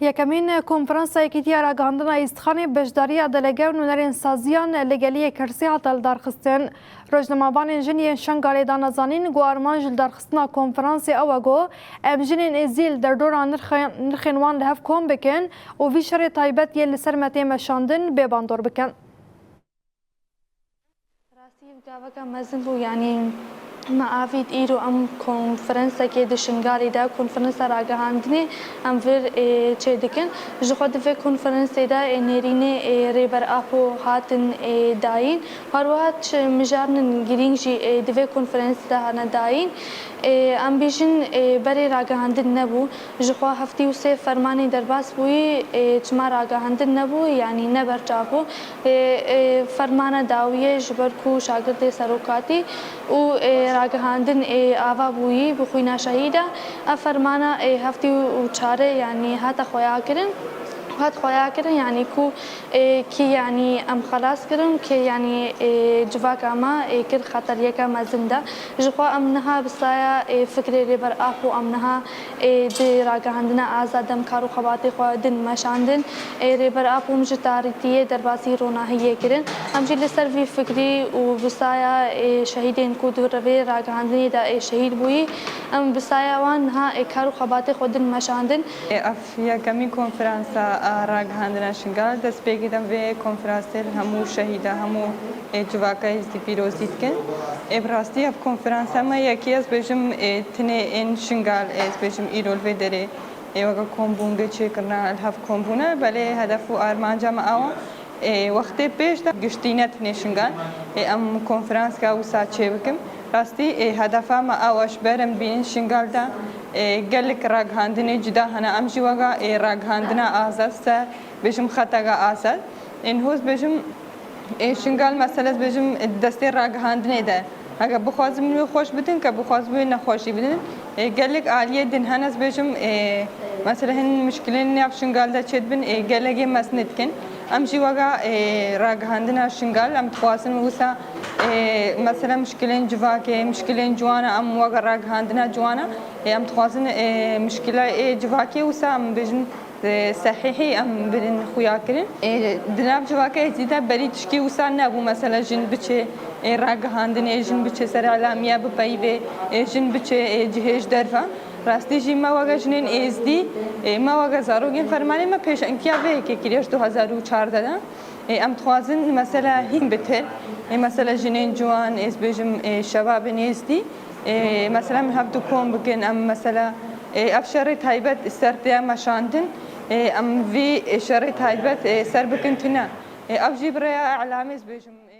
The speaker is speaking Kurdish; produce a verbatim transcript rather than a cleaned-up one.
Yekemîn konferansa Yekîtiya Ragihandina Îstixanê beşdariya delege û nûnerên saziyan li geliyê Kirsî hate lidarxistin. Rojnamevanên jin yên Şengalê dane zanîn ku armanc ji lidarxistina konferansê ew e ku em jinên êzî li derdora nirxên, nirxên wan li hev kom bikin û vî şerê taybet yê li ser me tê meşandin bê bandor bikin. Rastî ev gaveka mezin bû, yanî me avît îro em konferensekê di Şingalê de, konferensa ragihandinê em vir, ê, çêdikin. Ji xwe di vê konferensê de, ê, nêrînê, ê, Rêber Apo hatin, ê, dayîn. Her wiha çi mijarên girîng jî, ê, di vê konferensê de hane dayîn. Ê, em bêjin, ê, berê ragihandin nebû. Ji xwe heftê û sê fermanê derbas bûyî, ê, çima ragihandin nebû, yanî ne berçav bû. Ê, ê, fermana dawiyê ji ber ku şagirdê serokatî û, ê, ragihandin, ê, ava bûyî bi xwîna şehîd e. Ev fermana, ê, heftê û çarê, yanî hate xweyakirin. Hat xweyakirin, yanî ku, ê, kî, yanî em xelas kirin, kî, yanî, ê, civaka me, ê, kir xeteriyeke mezin de. Ji xwe em niha bi saya, ê, fikrê Rêber Apo em niha, ê, di ragihandina azad de em kar û xebatê xwe din meşandin. Ê, Rêber Apo em ji tarîtiyê derbasî ronahiyê kirin. Em jî li ser vî fikrî û bi saya, ê, şehîdên ku di revê ragihandinê de, ê, şehîd bûyî, em bi saya wan niha, ê, kar û xebatê xwe din meşandin. Ê, ev yekemîn konferansa a ragihandina Şingal. Destpêkê de vê konferansê li hemû şehîda, hemû, ê, civaka Êzidî pîrozî dikin. Ê, bi rastî ev konferansa me yekî ez bêjim, ê, tinê ên Şingal, ê, ez bêjim îro li vê derê, ê, weke kombûn, vê çêkirina li hev kombûne, belê hedef û armanca me awa. Ê, wextê pêş de giştî ne tinê Şingal. Ê, em konferanska wisa çêbikim. Rastî, ê, hedefa me awa ji ber em bînin Şingal de, ê, gelek ragihandinê cuda hene. Em jî wega, ê, ragihandina azad ser, bêjim xeteka azad. Ên hoz bêjim, ê, Şingal mesele bêjim, ê, di destê ragihandinê de. Heke bixwazin wê xweş bidin, ke bixwazin wê nexweşî bidin. Ê, gelek aliyê din hene, ez bêjim, ê, mesela hin mişkilên nav Şingal de çêdibin, ê, gelekê mezin dikin. Em jî wega, ê, ragihandina Şingal, em dixwazin wisa, ê, mesela mişkilên civakê, mişkilên ciwana, em wega ragihandina ciwana, ê, em dixwazin, ê, mişkila ê civakê wisa em bêjin, ê, sehîhî em birin xuya kirin. Ê, di nav civaka Êzidî de berî tişkî wisa nebû, mesela jin biçe, ê, ragihandinê, jin biçe ser elamiya bipeyivê, ê, jin biçe, ê, cihê ji derve. Rastî jî me weke jinên Êzidî, ê, me weke zarokên fermanê me pêşengiya vê yekê kiriye ji du hezar û çardeh de. Ê, em dixwazin mesela hîn bitir. Ê, mesela jinên ciwan, ez bêjim, ê, şebabên Êzidî. Ê, mesela em hev du kom bikin, em mesela, ê, ev şerê taybet ser tê meşandin. Ê, em vî, ê, şerê taybet, ê, ser bikin tune. Ê, ev jî bi rêya elamê ez bêjim.